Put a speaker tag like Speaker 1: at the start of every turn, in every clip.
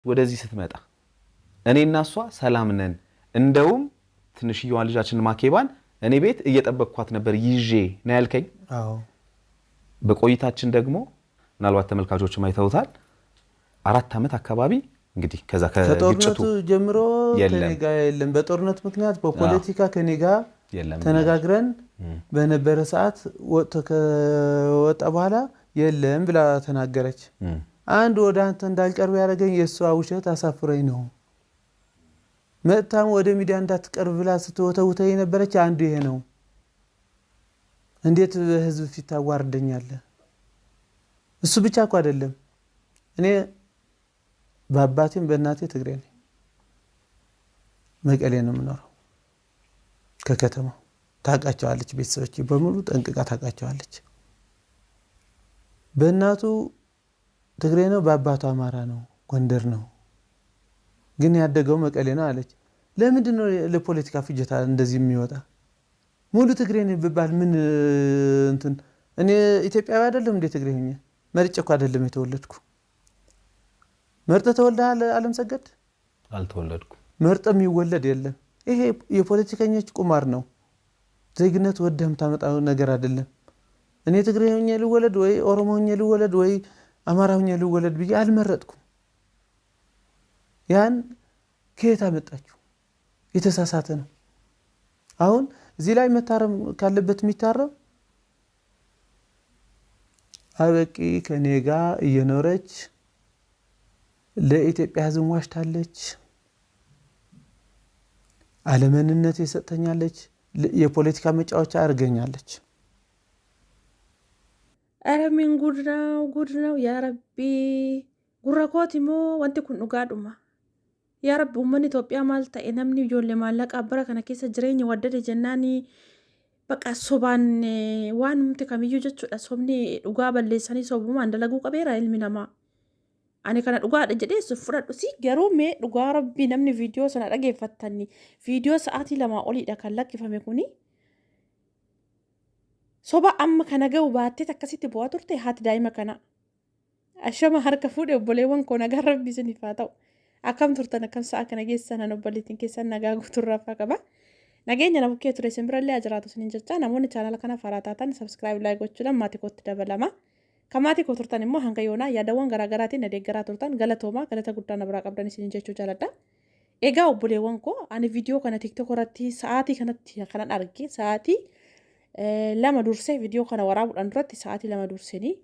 Speaker 1: ወደዚህ ስትመጣ እኔና እሷ ሰላም ነን። እንደውም ትንሽየዋን ልጃችን ማኬባን እኔ ቤት እየጠበቅኳት ነበር ይዤ ነው ያልከኝ።
Speaker 2: አዎ።
Speaker 1: በቆይታችን ደግሞ ምናልባት ተመልካቾችም አይተውታል፣ 4 ዓመት አካባቢ እንግዲህ ከዛ ከግጭቱ
Speaker 2: ከጦርነቱ ጀምሮ
Speaker 1: የለም።
Speaker 2: ከኔ ጋር የለም። በጦርነት ምክንያት በፖለቲካ ከኔ ጋር
Speaker 1: የለም
Speaker 2: ተነጋግረን በነበረ ሰዓት ወጥቶ ከወጣ በኋላ የለም ብላ ተናገረች። አንድ ወደ አንተ እንዳልቀርብ ያደረገኝ የእሷ ውሸት አሳፍረኝ ነው። መጥታም ወደ ሚዲያ እንዳትቀርብ ብላ ስትወተውተ የነበረች አንዱ ይሄ ነው። እንዴት በህዝብ ፊት ታዋርደኛለህ? እሱ ብቻ እኮ አይደለም። እኔ በአባቴም በእናቴ ትግሬ ነኝ። መቀሌ ነው የምኖረው። ከከተማው ታውቃቸዋለች፣ ቤተሰቦች በሙሉ ጠንቅቃ ታውቃቸዋለች። በእናቱ ትግሬ ነው፣ በአባቱ አማራ ነው፣ ጎንደር ነው። ግን ያደገው መቀሌ ነው አለች። ለምንድን ነው ለፖለቲካ ፍጀታ እንደዚህ የሚወጣ? ሙሉ ትግሬ ነኝ ብባል ምን እንትን እኔ ኢትዮጵያዊ አይደለም እንዴ? ትግሬ ሆኜ መርጬ እኮ አይደለም የተወለድኩ። መርጠህ ተወልደሃል አለም ሰገድ?
Speaker 1: አልተወለድኩም።
Speaker 2: መርጠ የሚወለድ የለም። ይሄ የፖለቲከኞች ቁማር ነው። ዜግነት ወደህ የምታመጣው ነገር አይደለም። እኔ ትግሬ ሆኜ ልወለድ ወይ ኦሮሞ ሆኜ ልወለድ ወይ አማራ ሆኜ ልወለድ ብዬ አልመረጥኩም። ያን ከየት አመጣችሁ? የተሳሳተ ነው። አሁን እዚህ ላይ መታረም ካለበት የሚታረም አበቂ ከኔ ጋር እየኖረች ለኢትዮጵያ ሕዝብ ዋሽታለች። አለመንነት የሰጥተኛለች። የፖለቲካ መጫወቻ አድርገኛለች።
Speaker 3: ኧረ ምን ጉድ ነው? ጉድ ነው። Yaa Rabbi, gurra kooti moo wanti kun dhugaadhuma? Yaa Rabbi, uummanni Itoophiyaa maal ta'e? Namni ijoollee maallaqaa bara kana keessa jireenya waddade jennaani baqa sobaan waan humti kamiyyuu jechuudha. Sobni dhugaa balleessanii sobumaan dalaguu qabeera ilmi namaa. Ani kana dhugaadha jedhee fudhadhu si garuu mee dhugaa Rabbii namni viidiyoo sana dhageeffattanii viidiyoo sa'aatii 2 oliidha kan lakkifame kuni. Soba amma kana ga'u baattee akkasitti bu'aa turte haati daa'ima kanaa. Ashama harka fuudhe obboleewwan koo, nagaan Rabbii isiniif haa ta'u. Akkam turtan, akkam sa'a kana geessan? An obboleettiin keessan nagaa guuturraa qaba. Nageenya na bukkee ture isin birallee haa jiraatu isiniin jecha, namoonni chaanala kana haaraa taatan subscribe, like gochuudhaan maatii kootti dabalama. Kan maatii koo turtan immoo hanga yoonaa yaadawwan garaagaraatiin na deeggaraa turtan galatoomaa, galata guddaa na biraa qabdan isiniin jechuu jaaladha. Egaa obboleewwan koo, ani viidiyoo kana TikTok irratti sa'aatii kanatti kanan arge, sa'aatii 2 dursee, viidiyoo kana waraabuudhaan duratti sa'aatii 2 dursanii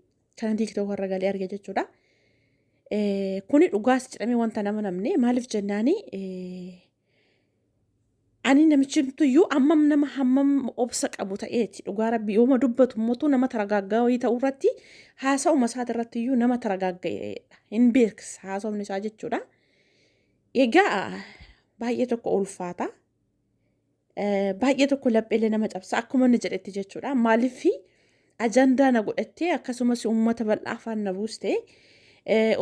Speaker 3: kanan TikTok irra galee arge jechuudha. Kuni dhugaas jedhamee wanta nama namne maaliif jennaani, ani namichi tuyyuu ammam nama hammam obsa qabu ta'eeti dhugaa Rabbi yooma dubbatu immoo nama taragaaggaa wayii ta'uu irratti haasa'uma isaati irratti iyyuu nama taragaagga'eedha, hin beeksisa haasa'umni isaa jechuudha. Egaa baay'ee tokko ulfaata. Baay'ee tokko lapheelee nama cabsa akkuma inni jedhetti jechuudha. Maaliif ajandaa na godhattee akkasumas uummata bal'aa afaan na buustee,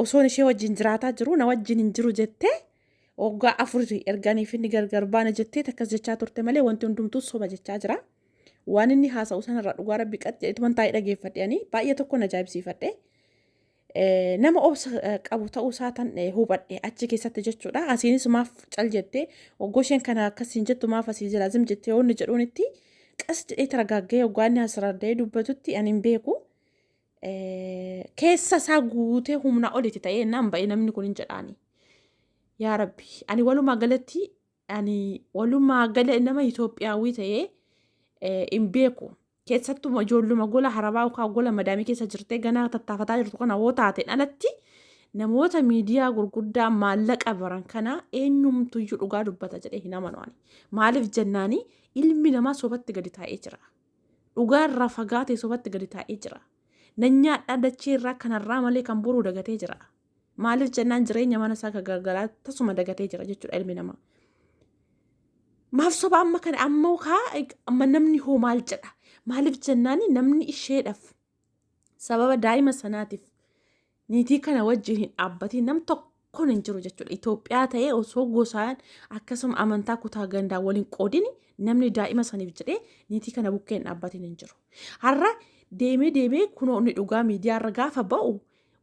Speaker 3: osoon ishee wajjin jiraataa jiru na wajjin hin jiru jettee, waggaa 4 erganiif inni gargar baana jettee akkas jechaa turte malee wanti hundumtuu soba jechaa jira. Waan inni haasa'u sanarraa dhugaa Rabbi qad jedhetuman taa'ee dhageeffadhe, ani baay'ee tokko na ajaa'ibsiifadhe. Nama obsa qabu ta'uu isaa tan hubadhe achi keessatti jechuudha. Asiinis maaf cal jettee, oggoo isheen kana akkasiin jettu maaf asii jira zim jettee yoonni jedhuunitti qas jedhee targaaggee hoggaa inni asirraddee dubbatutti ani hin beeku. Keessa isaa guutee humna olitti ta'ee naan ba'e namni kun hin jedhaani. Yaa Rabbi, ani walumaa gala nama Itoophiyaawii ta'ee hin beeku. Keessattuu ijoolluma gola harabaa yookaan gola madaamii keessa jirtee ganaa tattaafataa jirtu kana hoo taateen alatti, namoota miidiyaa gurguddaa maallaqa baran kana eenyumtuyyuu dhugaa dubbata jedhee hin amanu ani. Maaliif jennaani, ilmi namaa sobatti gadi taa'ee jira. Dhugaa irraa fagaatee sobatti gadi taa'ee jira. Nanyaadhaa dachee irraa kanarraa malee kan boruu dagatee jira. Maaliif jennaan, jireenya mana isaa kan gargaraa tasuma dagatee jira jechuudha ilmi namaa. Maaf soba amma kana amma kaa amma namni hoo maal jedha? Maaliif jennaani, namni isheedhaaf sababa daa'ima sanaatiif niitii kana wajjin hin dhaabbatiin nam tokkoon hin jiru jechuudha. Itoophiyaa ta'ee osoo gosaan akkasuma amantaa kutaa gandaa waliin qoodini namni daa'ima saniif jedhee niitii kana bukkee hin dhaabbatiin hin jiru. Har'a deemee deemee kunoo inni dhugaa miidiyaa irra gaafa ba'u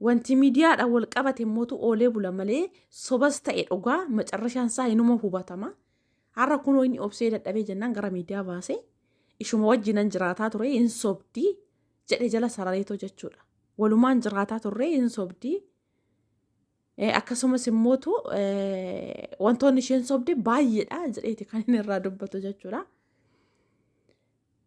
Speaker 3: Wanti miidiyaadhaan wal qabate immootu oolee bula malee sobas ta'e dhugaa macarrashaan isaa inuma hubatama. Har'a kunoo inni obsee dadhabee jennaan gara miidiyaa baasee ishuma wajjinan jiraataa ture hin sobdii jedhe jala sarareetoo jechuudha. Walumaan jiraataa turre hin sobdii. Akkasumas immootu wantoonni isheen sobde baay'eedha jedheeti kan inni irraa dubbatu jechuudha.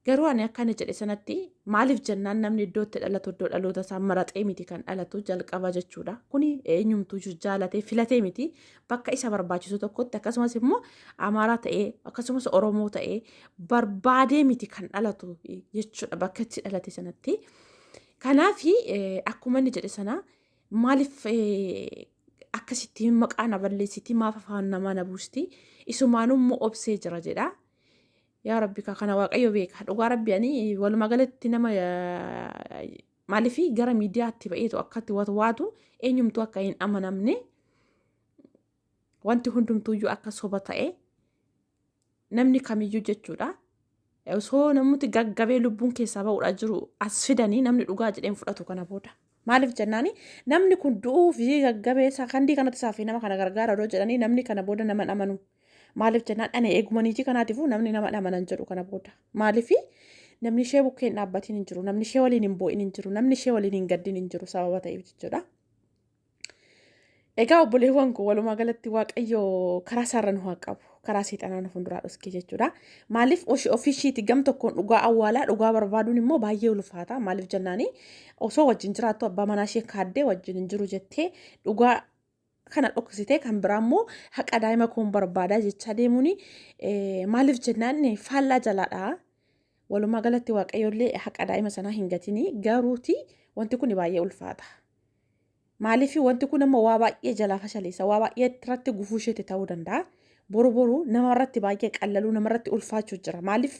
Speaker 3: Garuu ani akka inni jedhe sanatti maaliif jennaan namni iddoo itti dhalatu iddoo dhaloota isaa maraxee miti kan dhalatu jalqaba jechuudha. Kuni eenyumtuu jaalatee filatee miti bakka isa barbaachisu tokkotti akkasumas immoo Amaaraa ta'ee akkasumas Oromoo ta'ee barbaadee miti kan dhalatu jechuudha bakka itti dhalate sanatti. Kanaaf akkuma inni jedhe sana maaliif akkasitti maqaa na balleessiti, maaf afaan namaa na buusti, isumaanuu immoo obsee jira jedha. Yaa Rabbi kana Waaqayyo beeka. Dhugaa Rabbi ani walumaa galatti nama maaliif gara miidiyaatti ba'eetu akkatti waatu eenyumtuu akka hin amanamne, wanti hundumtuuyyuu akka soba ta'e, namni kamiyyuu jechuudha. Osoo namooti gaggabee lubbuun keessaa ba'uudhaa jiru as fidanii namni dhugaa jedheen fudhatu kana booda. Maaliif jennaani namni kun du'uu fi gaggabee sakandii kanatti isaa fi nama kana gargaara odoo jedhanii namni kana booda nama amanu. Maaliif jennaan ani eegumaniitii kanaatiifuu namni nama amanan jedhu kana booda. Maaliif namni ishee bukkee hin dhaabbatiin hin jiru, namni ishee waliin hin boo'in hin jiru, namni ishee waliin hin gaddin hin jiru sababa ta'eef jechuudha. Egaa obboleewwan koo, walumaa galatti Waaqayyo karaa isaarra nu haa qabu. Karaa seexanaa nu fuulduraa dhoskee jechuudha. Maaliif ofii ishiiti gam tokkoon dhugaa awwaalaa, dhugaa barbaaduun immoo baay'ee ulfaata. Maaliif jennaani osoo wajjin jiraattu abbaa manaa ishee kaaddee wajjin hin jiru jettee dhugaa kana dhoksitee, kan biraa immoo haqa daa'ima koon barbaadaa jechaa deemuun maaliif jennaan faallaa jalaadha. Walumaa galatti Waaqayyoollee haqa daa'ima sanaa hin gatinii, garuuti wanti kun baay'ee ulfaata. Maaliif wanti kun amma waa baay'ee jalaa fashaleessa, waa baay'ee irratti gufuu isheetti ta'uu danda'a. Boru boru namarratti baay'ee qallaluu, namarratti ulfaachuu jira. Maaliif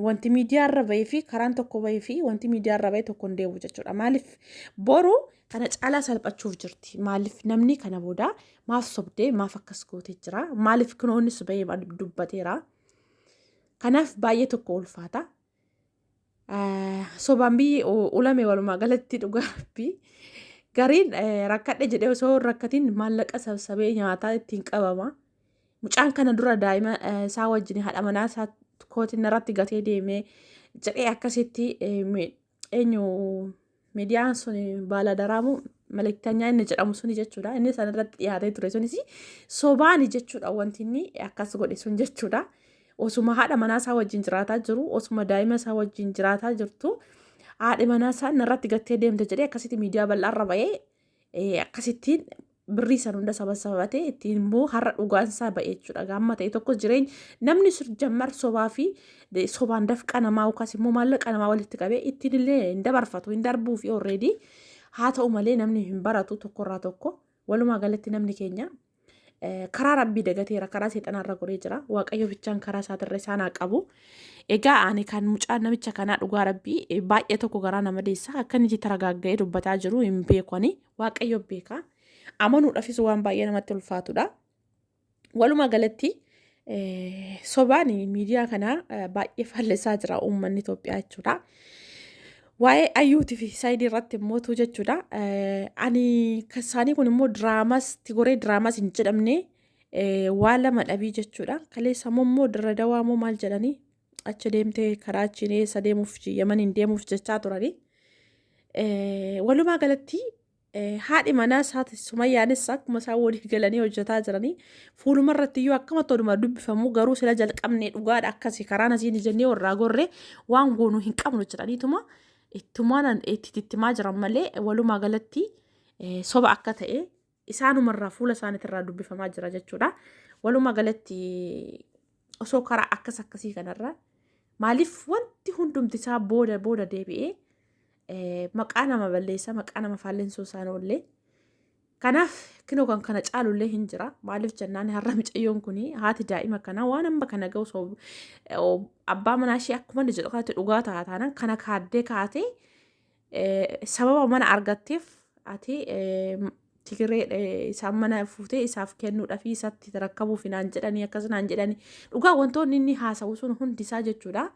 Speaker 3: wanti miidiyaa irra bahee fi karaan tokko bahee fi wanti miidiyaa irra bahee tokko hin deebi'u jechuudha. Maaliif boru kana caalaa salphachuuf jirti. Maaliif namni kana booda maaf sobdee, maaf akkas gootee jira. Maaliif kunoonnis bahee dubbateera. Kanaaf baay'ee tokko ulfaata. Sobaan biyyi ulame walumaa galatti dhugaa Rabbii. Gariin rakkadhe jedhee osoo hin rakkatiin maallaqa sabsabee nyaataa ittiin qabama. Mucaan kana dura daa'ima isaa wajjin haadha manaa isaa kootiin irratti gatee deemee jedhee akkasitti eenyu miidiyaan sun baala daraamu malaktanyaa inni jedhamu suni jechuudha. Inni san irratti dhiyaatee ture sunis sobaani jechuudha, wanti inni akkas godhe sun jechuudha. Osuma haadha manaa isaa wajjin jiraataa jiru, osuma daa'ima isaa wajjin jiraataa jirtu, haadhi manaa isaa narratti gattee deemte jedhee akkasitti miidiyaa bal'aarra ba'ee akkasittiin birrii san hunda saba sababatee ittiin immoo har'a dhugaan isaa ba'e jechuudha. Gaamma ta'e tokko jireenya namni jammar sobaa fi sobaan dafqa namaa yookaas immoo maallaqa namaa walitti qabee ittiin illee hin dabarfatu, hin darbuu fi already haa ta'u malee namni hin baratu tokkorraa tokko. Walumaa galatti namni keenya karaa Rabbii dagateera, karaa seexanaarra goree jira. Waaqayyo bichaan karaa isaatirra isaan haa qabu. Egaa ani kan mucaa namicha kanaa dhugaa Rabbii baay'ee tokko garaa nama deessa. Akka inni itti taragaagga'ee dubbataa jiru hin beeku ani. Waaqayyo beeka. Amanuudhaafis waan baay'ee namatti ulfaatudha. Walumaa galatti sobaan miidiyaa kana baay'ee faallisaa jira uummanni Itoophiyaa jechuudha. Waa'ee Ayyuutii fi Saayidii irratti immootu jechuudha. Ani isaanii kun immoo diraamas tigoree diraamas hin jedhamne waa lama dhabii jechuudha. Kaleessa immoo dirra dawaa immoo maal jedhanii achi deemtee karaa achiin eessa deemuuf, Yamaniin deemuuf jechaa turanii. Walumaa galatti haadhi manaa isaati Sumayyaanis akkuma isaan walii galanii hojjetaa jiranii fuuluma irratti iyyuu akkamatti oduma dubbifamu, garuu sila jalqabnee dhugaadha akkasii karaan asiin jennee warraa gorree waan goonuu hin qabnu jedhaniituma ittumaan itti tittimaa jiran malee walumaa galatti soba akka ta'e isaanumarraa fuula isaaniitirraa dubbifamaa jira jechuudha. Walumaa galatti osoo karaa akkas akkasii kanarra maaliif wanti hundumti isaa booda booda deebi'ee maqaa nama balleessa, maqaa nama faallensuu isaan oollee. Kanaaf kinoo kan kana caalullee hin jira. Maaliif jennaan har'a mucayyoon kun haati daa'ima kanaa waan amma kana ga'u abbaa manaa ishee akkuma inni jedhu kanatti dhugaa ta'a taanaan kana kaaddee kaatee sababa mana argatteef ati Tigiree isaan mana fuutee isaaf kennuudhaaf isatti rakkabuuf naan jedhanii, akkas naan jedhanii, dhugaa wantoonni inni haasa'u sun hundi isaa jechuudha.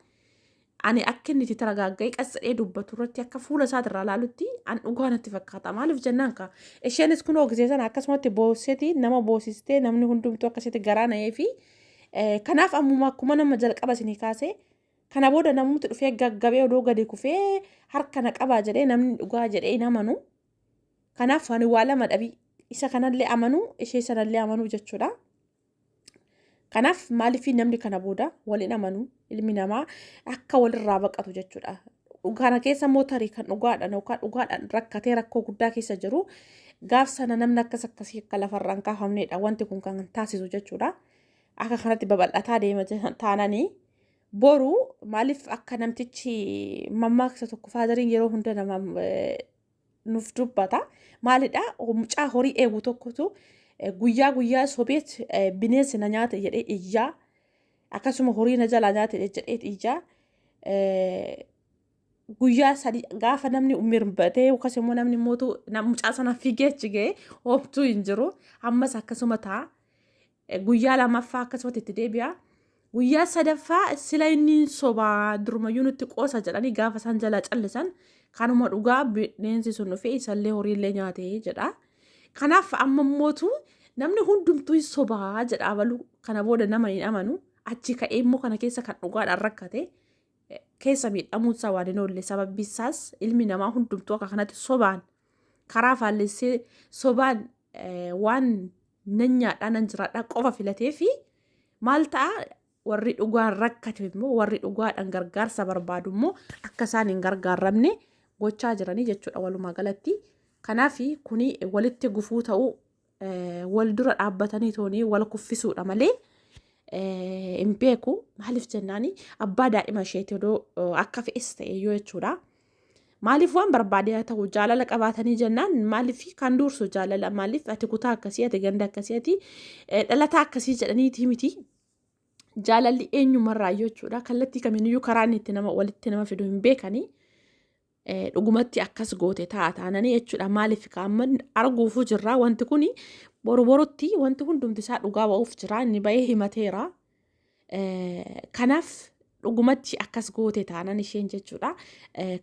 Speaker 3: Ani akka inni itti taragaagga'ee qasxadhee dubbatu irratti akka fuula isaatirraa ilaalutti an dhugaa natti fakkaata. Maaliif jennaan ka isheenis kun gisee sana akkasumatti boosseeti nama boosistee namni hundumtuu akkasitti garaa na'ee fi kanaaf ammuma akkuma nama jalqaba isinii kaasee kana booda namumti dhufee gaggabee odoo gadi kufee harka na qabaa jedhee namni dhugaa jedhee hin amanu. Kanaaf ani waa lama dhabii isa kanallee amanuu ishee sanallee amanuu jechuudha. Kanaaf maaliif namni kana booda waliin amanu ilmi namaa akka walirraa baqatu jechuudha. Kana keessa immoo tarii kan dhugaadhaan yookaan dhugaadhaan rakkatee rakkoo guddaa keessa jiru gaaf sana namni akkas akkasii akka lafarraan kaafamnedha wanti kun kan taasisu jechuudha. Akka kanatti babal'ataa deema taananii boru maaliif akka namtichi mammaaksa tokko faadariin yeroo hunda nama nuuf dubbata. Maalidha mucaa horii eegu tokkotu guyyaa guyyaa sobeet bineensi na nyaate jedhee iyyaa akkasuma horii na jalaa nyaate jedhee iyyaa guyyaa sadii gaafa namni mirbatee yookaas immoo namni mootu mucaa sana fiigee achi ga'ee homtuu hin jiru ammas akkasuma ta'a. Guyyaa lamaffaa akkasumatti itti deebi'a. Guyyaa sadaffaa sila inni sobaa durumayyuu nutti qoosa jedhanii gaafa isaan jalaa callisan kanuma dhugaa bineensi sun dhufee isallee horiillee nyaate jedha. Kanaaf amma mootu namni hundumtuu hin sobaa jedha abalu kana booda nama hin amanu achi ka'ee immoo kana keessa kan dhugaadhaan rakkate keessa miidhamuun isaa waan hin oolle sababbi isaas ilmi namaa hundumtuu akka kanatti sobaan karaa faallessee sobaan waan nan nyaadhaa nan jiraadhaa qofa filatee fi maal ta'a warri dhugaan rakkate immoo warri dhugaadhaan gargaarsa barbaadu immoo akka isaan hin gargaaramne gochaa jiranii jechuudha walumaa galatti. Kanaaf kuni walitti gufuu ta'uu wal dura dhaabbatanii toonii wal kuffisuudha malee hin beeku. Maaliif jennaani abbaa daa'ima isheeti odoo akka fe'es ta'e iyyuu jechuudha. Maaliif waan barbaade haa ta'u jaalala qabaatanii jennaan maaliif kan dursu jaalala maaliif ati kutaa akkasii ati ganda akkasii ati dhalataa akkasii jedhaniiti miti. Jaalalli eenyumarraa jechuudha kallattii kamiiniyyuu karaa inni itti nama walitti nama fidu hin beekanii. Dhugumatti akkas goote ta'a taananii jechuudha maaliif kaamman arguufuu jirra wanti kun boru borutti wanti hundumti isaa dhugaa ba'uuf jira inni ba'ee himateera. Kanaaf dhugumatti akkas goote taanan isheen jechuudha.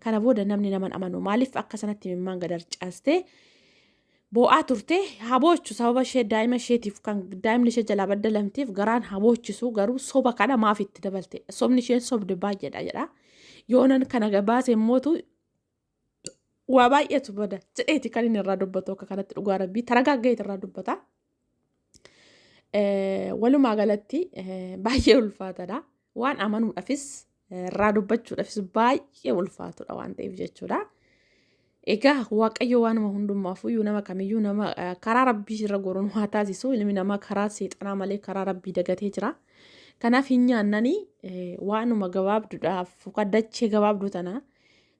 Speaker 3: Kana booda namni nama amanu maaliif akka sanatti imimmaan gad harcaastee boo'aa turte haa boochu sababa ishee daa'ima isheetiif kan daa'imni ishee jalaa baddalamteef garaan haa boochisu garuu soba kana maaf itti dabalte sobni isheen sobde baay'eedha jedha. Yoonan kana gabaase immootu waa baay'eetu bada jedheeti kan inni irraa dubbatu akka kanatti dhugaa rabbii taragaaggeeti irraa dubbata. Walumaa galatti baay'ee ulfaatadha. Waan amanuudhaafis irraa dubbachuudhaafis baay'ee ulfaatudha waan ta'eef jechuudha. Egaa Waaqayyo waanuma hundumaafuyyuu nama kamiyyuu nama karaa rabbii irra goruun haa taasisu ilmi namaa karaa seexanaa malee karaa rabbii dagatee jira. Kanaaf hin nyaannanii waanuma gabaabduudhaaf yookaan dachee gabaabduu tana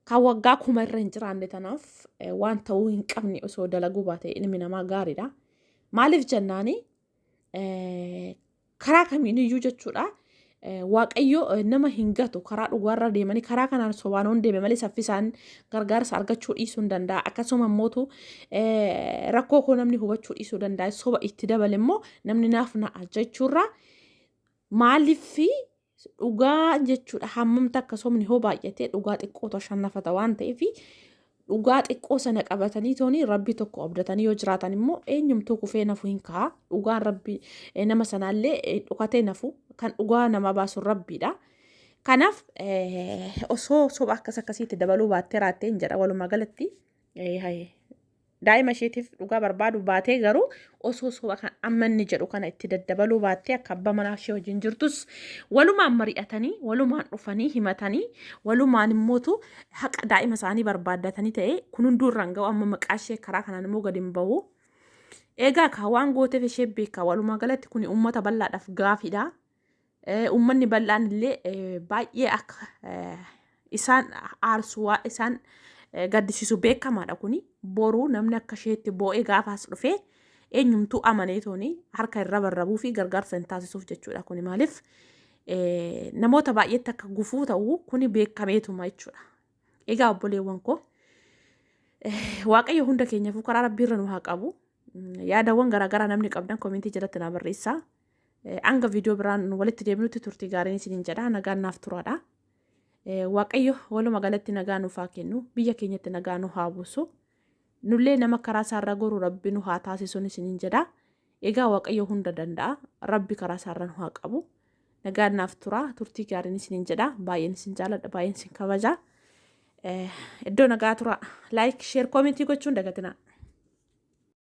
Speaker 3: kan waggaa kuma irra hin jiraanne tanaaf waan ta'uu hin qabne osoo dalaguu baate ilmi namaa gaariidha. Maaliif jennaani karaa kamiiniyyuu jechuudha. Waaqayyo nama hin gatu karaa dhugaarra deemanii karaa kanaan sobaan hoon deeme malee saffisaan gargaarsa argachuu dhiisuu hin danda'a. Akkasuma immootu rakkoo koo namni hubachuu dhiisuu danda'a. Soba itti dabale immoo namni naaf na'a jechuurra maaliif dhugaa jechuudha hammam takka sobni hoo baay'ate dhugaa xiqqootu ashannafata waan ta'eef dhugaa xiqqoo sana qabatanii tooni rabbi tokko abdatanii yoo jiraatan immoo eenyumtuu kufee nafu hin ka'a dhugaan rabbi nama sanaallee dhokatee nafu kan dhugaa nama baasu rabbiidha. Kanaaf osoo soba akkas akkasiitti dabaluu baattee raattee hin jedha walumaa galatti. Daa'ima isheetiif dhugaa barbaadu baatee garuu osoo soba kan amma inni jedhu kana itti daddabaluu baattee akka abbaa manaa ishee wajjin jirtus walumaan mari'atanii walumaan dhufanii himatanii walumaan immootu haqa daa'ima isaanii barbaaddatanii ta'e kun hunduu irraan ga'u amma maqaa ishee karaa kanaan immoo gadi hin bahu. Egaa kaa waan gooteef ishee beekaa walumaa galatti kun uummata bal'aadhaaf gaafiidha. Uummanni bal'aan illee baay'ee akka isaan aarsu waa isaan gaddisiisu beekamaadha kuni. Boruu namni akka isheetti boo'ee gaafa as dhufee eenyumtuu amanee tooni harka irra barrabuu fi gargaarsa hin taasisuuf jechuudha kuni maaliif namoota baay'eetti akka gufuu ta'u kuni beekameetuma jechuudha. Egaa obboleewwan koo Waaqayyo hunda keenyaafuu karaa rabbiirra nu haa qabu. Yaadawwan garaagaraa namni qabdan komentii jalatti naa barreessaa. Hanga viidiyoo biraan walitti deebinutti turtii gaariin isiniin jedha. Nagaan naaf turaadha. Waaqayyo walumaa galatti nagaa nuuf haa kennu, biyya keenyatti nagaa nu haa buusu. Nullee nama karaa isaarra goru Rabbi nu haa taasisuun isiniin jedha. Egaa Waaqayyo hunda danda'a. Rabbi karaa isaarra nu haa qabu. Nagaan naaf tura. Turtii gaariin isiniin jedha. Baay'een isin jaaladha. Baay'een isin kabaja. Iddoo nagaa tura. Like, share, comment gochuun dagatinaa.